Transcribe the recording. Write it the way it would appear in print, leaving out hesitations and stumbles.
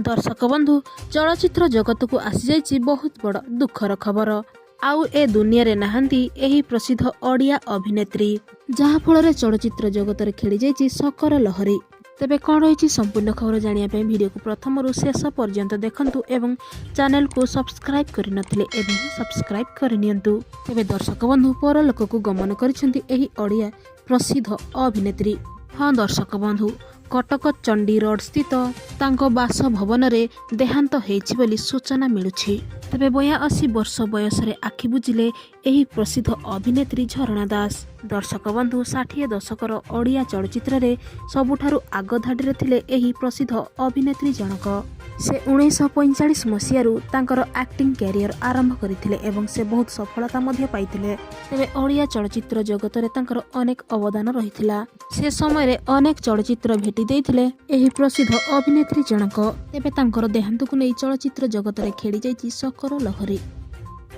ଦର୍ଶକ ବନ୍ଧୁ, ଚଳଚ୍ଚିତ୍ର ଜଗତକୁ ଆସିଯାଇଛି ବହୁତ ବଡ଼ ଦୁଃଖର ଖବର। ଆଉ ଏ ଦୁନିଆରେ ନାହାନ୍ତି ଏହି ପ୍ରସିଦ୍ଧ ଓଡ଼ିଆ ଅଭିନେତ୍ରୀ, ଯାହାଫଳରେ ଚଳଚ୍ଚିତ୍ର ଜଗତରେ ଖେଳିଯାଇଛି ଶୋକର ଲହରୀ। ତେବେ କ'ଣ ରହିଛି ସମ୍ପୂର୍ଣ୍ଣ ଖବର ଜାଣିବା ପାଇଁ ଭିଡ଼ିଓକୁ ପ୍ରଥମରୁ ଶେଷ ପର୍ଯ୍ୟନ୍ତ ଦେଖନ୍ତୁ ଏବଂ ଚ୍ୟାନେଲକୁ ସବସ୍କ୍ରାଇବ୍ କରିନଥିଲେ ଏବେ ହିଁ ସବସ୍କ୍ରାଇବ୍ କରିନିଅନ୍ତୁ। ତେବେ ଦର୍ଶକ ବନ୍ଧୁ, ପରଲୋକକୁ ଗମନ କରିଛନ୍ତି ଏହି ଓଡ଼ିଆ ପ୍ରସିଦ୍ଧ ଅଭିନେତ୍ରୀ। ହଁ ଦର୍ଶକ ବନ୍ଧୁ, କଟକ ଚଣ୍ଡୀ ରୋଡ ସ୍ଥିତ ତାଙ୍କ ବାସଭବନରେ ଦେହାନ୍ତ ହେଇଛି ବୋଲି ସୂଚନା ମିଳୁଛି। ତେବେ 82 ବର୍ଷ ବୟସରେ ଆଖି ବୁଜିଲେ ଏହି ପ୍ରସିଦ୍ଧ ଅଭିନେତ୍ରୀ ଝରଣା ଦାସ। ଦର୍ଶକ ବନ୍ଧୁ, 60 ଦଶକର ଓଡ଼ିଆ ଚଳଚ୍ଚିତ୍ରରେ ସବୁଠାରୁ ଆଗଧାଡ଼ିରେ ଥିଲେ ଏହି ପ୍ରସିଦ୍ଧ ଅଭିନେତ୍ରୀ ଜଣକ। ସେ 1945 ମସିହାରୁ ତାଙ୍କର ଆକ୍ଟିଂ କ୍ୟାରିୟର ଆରମ୍ଭ କରିଥିଲେ ଏବଂ ସେ ବହୁତ ସଫଳତା ମଧ୍ୟ ପାଇଥିଲେ। ତେବେ ଓଡ଼ିଆ ଚଳଚ୍ଚିତ୍ର ଜଗତରେ ତାଙ୍କର ଅନେକ ଅବଦାନ ରହିଥିଲା। ସେ ସମୟରେ ଅନେକ ଚଳଚ୍ଚିତ୍ର ଭେଟି ଦେଇଥିଲେ ଏହି ପ୍ରସିଦ୍ଧ ଅଭିନେତ୍ରୀ ଜଣକ। ତେବେ ତାଙ୍କର ଦେହାନ୍ତକୁ ନେଇ ଚଳଚ୍ଚିତ୍ର ଜଗତରେ ଖେଳିଯାଇଛି ଶୋକର ଲହରୀ।